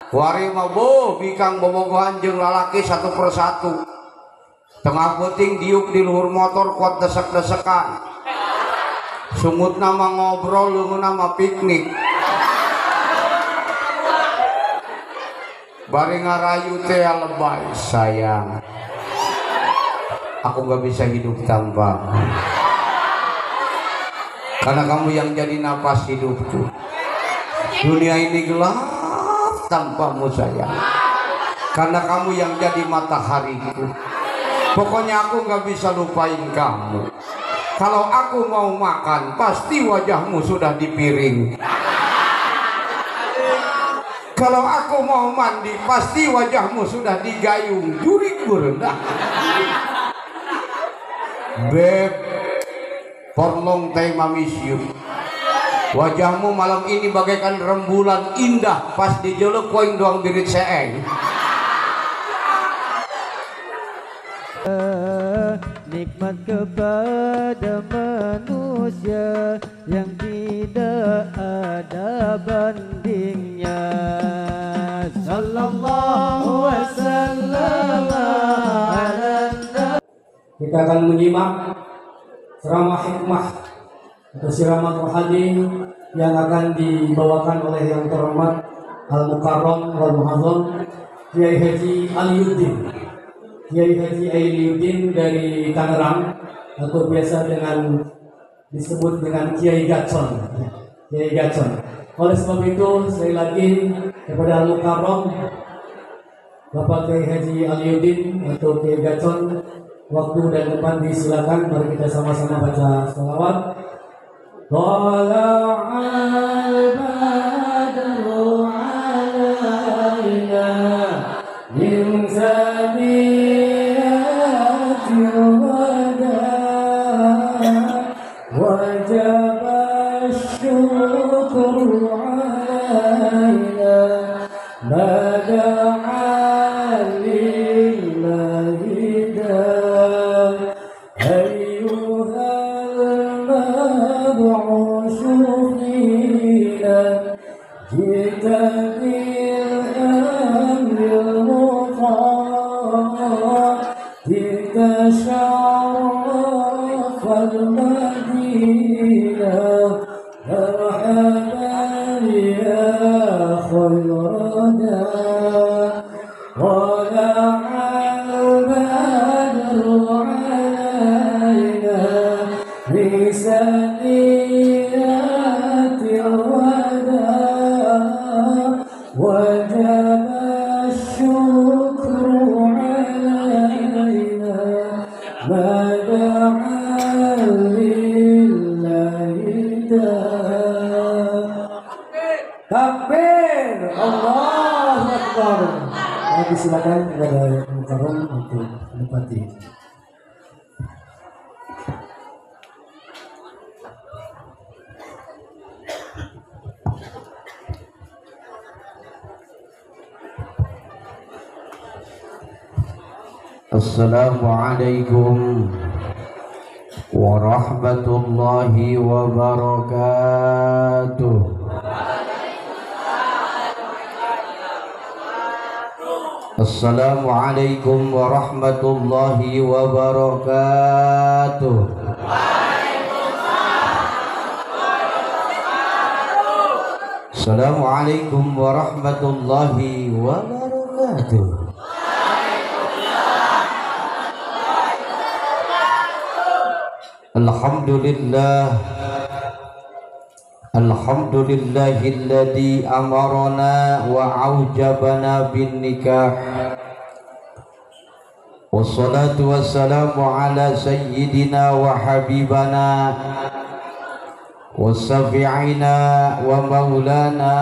Kuari mah boh bikang bobogohan jeung lalaki satu persatu. Tengah peuting diuk di luhur motor kuat desek-desekan. Sungutna mah ngobrol, leungeunna mah piknik. Bari ngarayu teh lebay, sayang. Aku gak bisa hidup tanpamu. Karena kamu yang jadi napas hidupku. Dunia ini gelap tanpamu sayang. Karena kamu yang jadi matahariku. Pokoknya aku gak bisa lupain kamu. Kalau aku mau makan, pasti wajahmu sudah di piring. Kalau aku mau mandi, pasti wajahmu sudah digayung. Jurik berendah. Beb, for long time I miss you. Wajahmu malam ini bagaikan rembulan indah. Pas dijelek poing doang birit seeng. Nikmat kepada manusia yang tidak ada bandingnya. Sallallahu wasallam ala. Kita akan menyimak ceramah hikmah atau siraman rohani yang akan dibawakan oleh yang terhormat Al-Mukarram wal Muhazzam Kiai Haji Aliuddin. Kiai Haji Aliuddin dari Tangerang atau biasa dengan disebut dengan Kiai Gacon. Kiai Gacon. Oleh sebab itu sekali lagi kepada Al-Mukarram Bapak Kiai Haji Aliuddin atau Kiai Gacon, waktu dan tempat disilakan. Mari kita sama-sama baca sholawat. Thala'al badru alaina min saniyatil wada wajib syukru alaina ma da'a lillahi. جئت بالأمر المطاع، جئت شرف المدينة، مرحبا يا خير داع. طلع البدر علينا بثنيات الوداع، وجب الشكر علينا ما دعا لله داع. Takbir, Allahu Akbar. Mari silakan kepada Mukarram untuk menempati. Assalamualaikum warahmatullahi wabarakatuh. Assalamualaikum warahmatullahi wabarakatuh. Assalamualaikum warahmatullahi wabarakatuh. Alhamdulillah, alhamdulillahilladzi amarana wa aujabana bin nikah. Wassalatu wassalamu ala sayyidina wa habibana wa syafi'ina wa maulana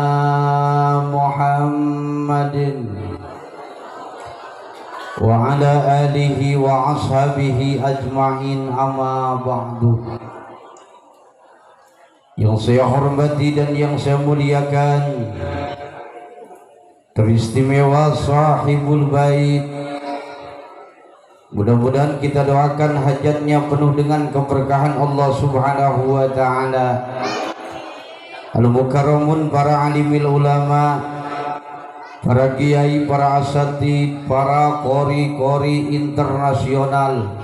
Muhammadin wa ala alihi wa ashabihi ajma'in, amma ba'du. Yang saya hormati dan yang saya muliakan, teristimewa sahibul bait, mudah-mudahan kita doakan hajatnya penuh dengan keberkahan Allah Subhanahu wa ta'ala. Al-mukarramun, para alimil ulama, para kiai, para asatid, para kori-kori internasional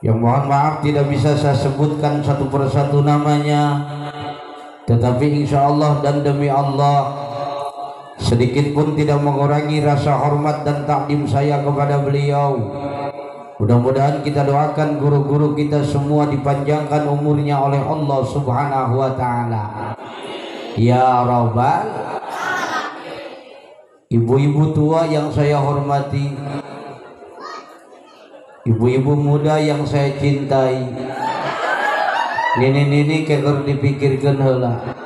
yang mohon maaf tidak bisa saya sebutkan satu persatu namanya, tetapi insya Allah dan demi Allah sedikit pun tidak mengurangi rasa hormat dan takdim saya kepada beliau. Mudah-mudahan kita doakan guru-guru kita semua dipanjangkan umurnya oleh Allah Subhanahu wa ta'ala. Ya Rabbal. Ibu-ibu tua yang saya hormati, ibu-ibu muda yang saya cintai, nini-nini keker dipikirkan heula.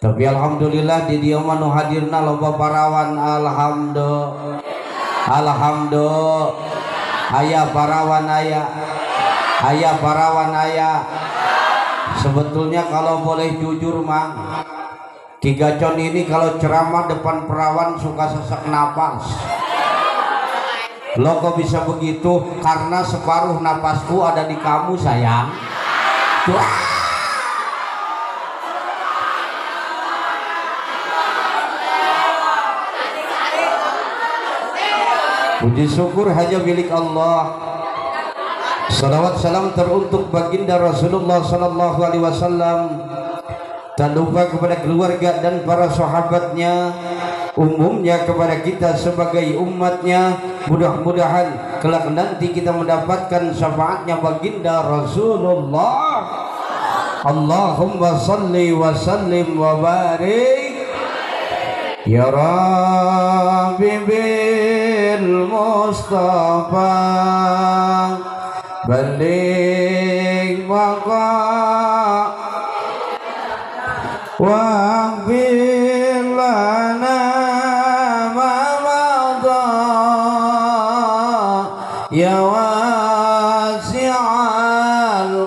Tapi alhamdulillah di dieu mah nu hadirna loba parawan, alhamdulillah. Alhamdulillah. Aya parawan aya. Aya parawan aya. Sebetulnya kalau boleh jujur mang, Ki Gacon ini kalau ceramah depan perawan suka sesak napas. Lo kok bisa begitu? Karena separuh napasku ada di kamu sayang. Tuh. Puji syukur hanya milik Allah. Salawat salam teruntuk baginda Rasulullah sallallahu alaihi wasallam. Tak lupa kepada keluarga dan para sahabatnya, umumnya kepada kita sebagai umatnya. Mudah-mudahan kelak nanti kita mendapatkan syafaatnya baginda Rasulullah. Allahumma salli wa sallim wa barik. Ya Rabbi bil Mustafa baligh maqa waghfir lana ma madha ya wasi'al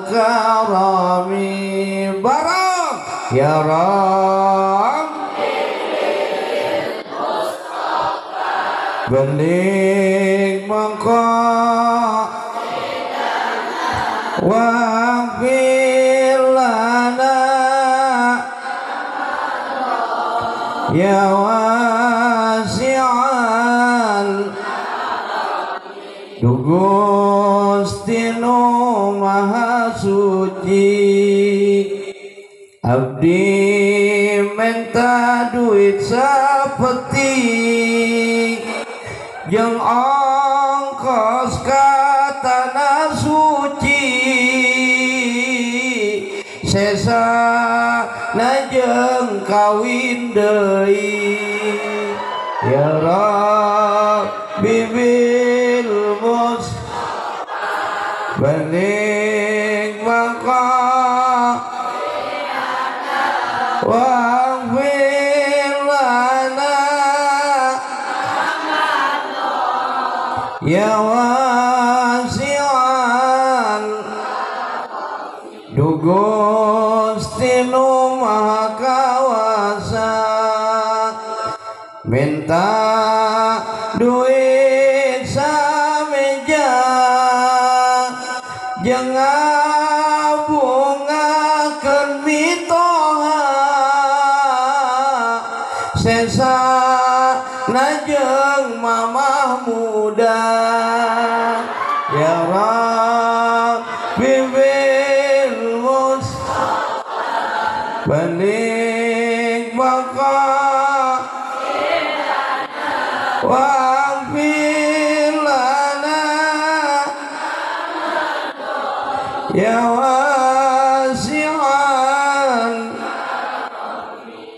karami barak ya Rabbi baligh maqa waghfir lana ya wasi'al Gusti nu Maha Suci, abdi menta duit sapeti jeung ongkos ka tanah suci, sesa jeung kawin deui. Ya Rabbi bil mus baligh maqa waghfir lana ya wasi'al Gusti nu Maha Kawasa, minta duit sameja jeung ngabungakeun mitoha, sesa jeung mamah muda. Ya Rabbi bil mus baligh maqa waghfir lana ya wasi'al.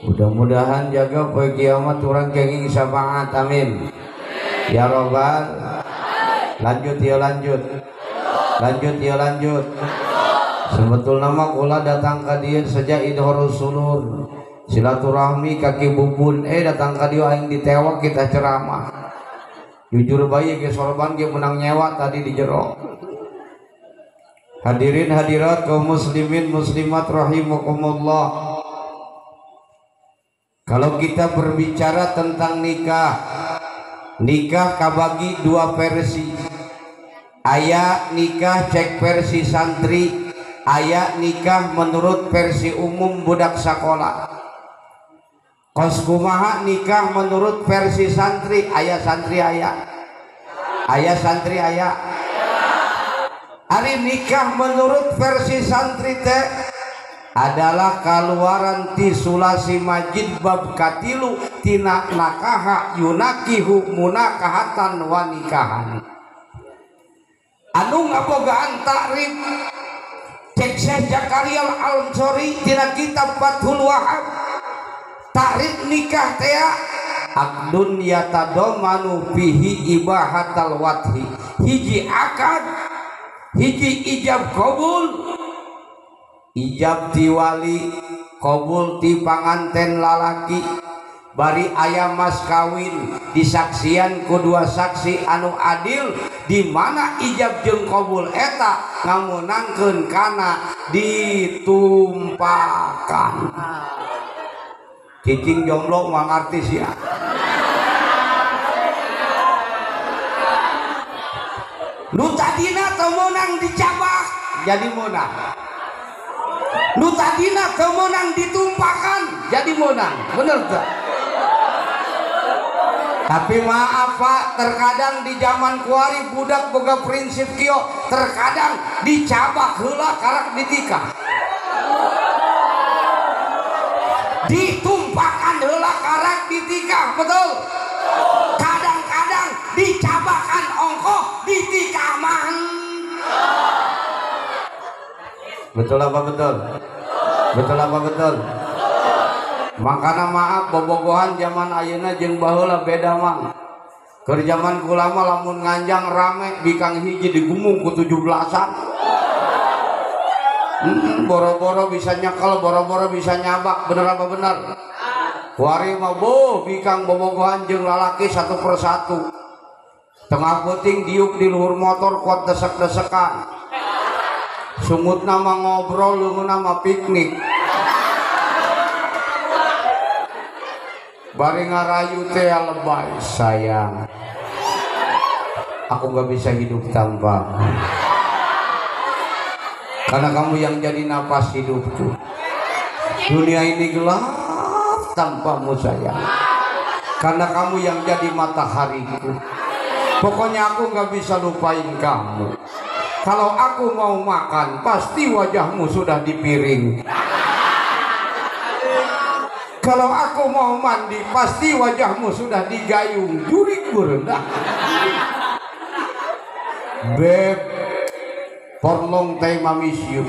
Mudah-mudahan jaga poe kiamat urang kenging syafaat, amin ya robbal. Lanjut ya lanjut, lanjut ya lanjut. Sebetulna mah kula datang ka dieu sejak idhorus sulur silaturahmi kaki bubun, datang ka dieu aing ditewak kita ceramah. Jujur bae ge sorban ge menang nyewa tadi di jero. Hadirin hadirat kaum muslimin muslimat rahimakumullah. Kalau kita berbicara tentang nikah, nikah kabagi dua versi. Aya nikah cek versi santri, aya nikah menurut versi umum budak sekolah. Kos kumaha nikah menurut versi santri, aya santri aya. Aya santri aya. Ari nikah menurut versi santri teh adalah kaluaran ti sulasi majid bab katilu tina nakaha yunakihu munakahatan wa nikahan. Anu ngabogaan takrif cek Syekh Zakaria Al-Ansori tina kitab Fathul Wahab, takrif nikah teh akdun yatadomanu fihi ibahatal wathi, hiji akad hiji ijab qabul, ijab ti wali qabul ti panganten lalaki, bari aya mas kawin disaksian ku dua saksi anu adil, di mana ijab jeung qabul eta ngameunangkeun kana ditumpakan. Cicing jomblo mah ngarti sia. Nu tadina teu meunang dicabak jadi meunang. Nu tadina teu meunang ditumpakan jadi meunang. Bener teu? Tapi maaf Pak, terkadang di zaman kuari budak boga prinsip kieu, terkadang dicabak heula karak ditikah. Ditumpakan heula karak ditikah, betul? Kadang-kadang dicabakan ongkoh ditikah mah. Betul apa betul? Betul apa betul? Makana maaf bobogohan zaman ayeuna jeung baheula beda mang. Keur zaman kula mah lamun nganjang rame bikang hiji digumung ku 17-an. Boro-boro bisa nyekel, boro-boro bisa nyabak, bener apa bener? Kuari mah boh bikang bobogohan jeung lalaki satu persatu. Tengah peuting diuk di luhur motor kuat desek-desekan. Sungutna mah ngobrol, leungeunna mah piknik. Bari ngarayu teh lebay, sayang aku gak bisa hidup tanpa karena kamu yang jadi napas hidupku. Dunia ini gelap tanpamu sayang, karena kamu yang jadi matahariku. Pokoknya aku gak bisa lupain kamu. Kalau aku mau makan pasti wajahmu sudah di piring. Kalau aku mau mandi pasti wajahmu sudah digayung jurik berendah. Beb, for long time I miss you.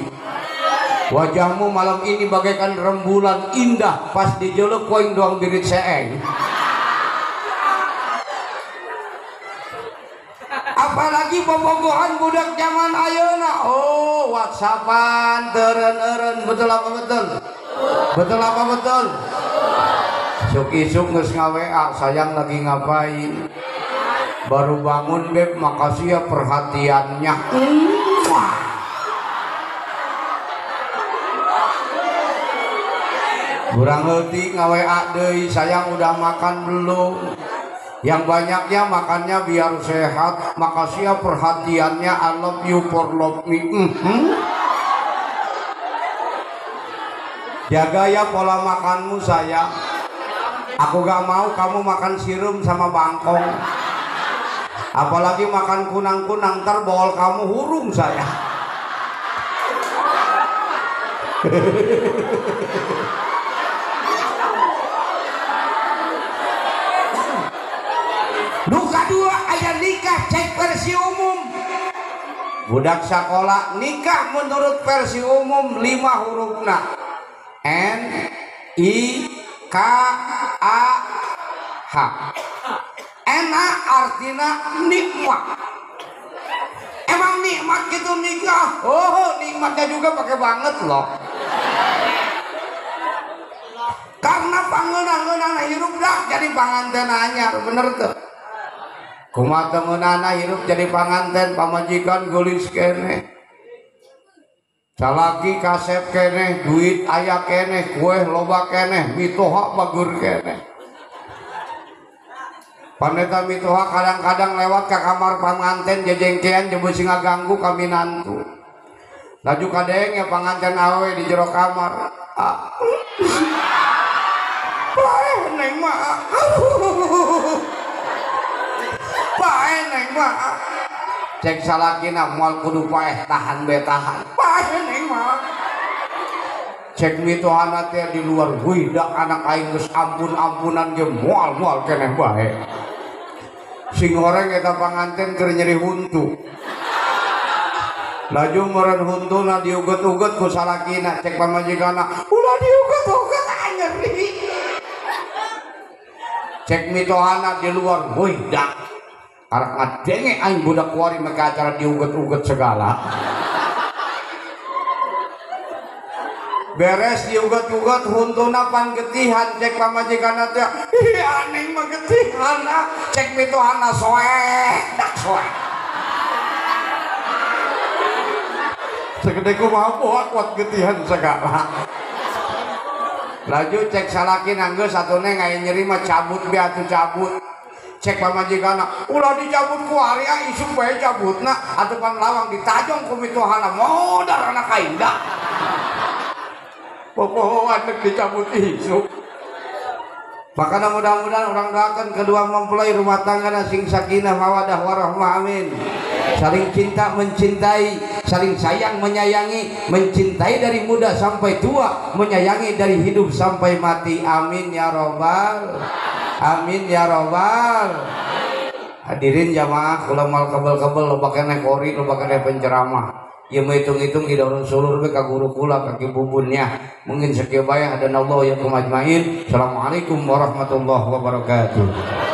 Wajahmu malam ini bagaikan rembulan indah, pas dijelek koing doang birit seeng. Apalagi bobogohan budak zaman ayeuna, oh whatsappan teureun-eureun, betul apa betul? Betul apa betul? Isuk isuk geus nga-WA, sayang lagi ngapain? Baru bangun beb, makasih ya perhatiannya. Kurang leutik nga-WA deui, sayang udah makan belum? Yang banyaknya makannya biar sehat, makasih ya perhatiannya, I love you for love me. Jaga ya pola makanmu sayang. Aku gak mau kamu makan sirum sama bangkong. Apalagi makan kunang-kunang, ntar bol kamu hurung sayang. Luka dua ayah nikah cek versi umum. Budak sekolah nikah menurut versi umum 5 hurufna. N I K A H. N A artinya nikmat. Emang nikmat gitu nikah? Oh, nikmatnya juga pakai banget loh. Karena pangeunah-ngeunahna hirup dah jadi panganten anyar, bener tuh. Kumaha teu ngeunahna hirup jadi panganten, pamajikan geulis keneh. Salaki kasep keneh, duit aya keneh, kue loba keneh, mitoha bagur keneh. Paneta mitoha kadang-kadang lewat ke kamar panganten jejengkean jeung beusi ngaganggu kami nantu. Laju kadeng ya panganten awe di jero kamar. Ah. mah. Paeh neng mah. Cek salakina moal kudu paeh tahan be tahan. Paeh neng mah. Cek mitohana teh di luar wih dak anak aing geus ampun-ampunan ge moal-moal keneh bae. Sing horeng eta panganten keur nyeri huntu. Laju meureun huntuna diuget-uget ku salakina cek pamajikanna ulah diuget-uget ah nyeri. Cek mitohana di luar wih dak arek ngadenge aing budak kuari make acara diuget-uget segala. Beres diuget-uget huntuna pan getihan cek pamajikanna teh ih aneh mah getihan ah cek mitohana soek dak soek. Segede kumaha poa kuat getihan segala. Laju cek salakina geus satune aya nyeri mah cabut be atuh cabut. Cek pamajikanna ulah dicabut ku ari ah isuk bae cabutna atuh pan lawang ditajong ku mitohana modar anak aing dak. Popohoan nek dicabut isuk. Makanya mudah-mudahan orang doakan kedua mempelai rumah tangga sing sakinah mawadah warahmah amin. Saling cinta mencintai, saling sayang menyayangi, mencintai dari muda sampai tua, menyayangi dari hidup sampai mati. Amin ya robbal. Amin ya robbal. Hadirin jamaah kula mal kebel-kebel loba keneh kori, loba keneh penceramah. Ieu mah hitung-hitung idorun sulur we ka guru kula ka bubunnya. Mungkin sakieu bae hadanallahu ya kumajmain. Assalamualaikum warahmatullahi wabarakatuh.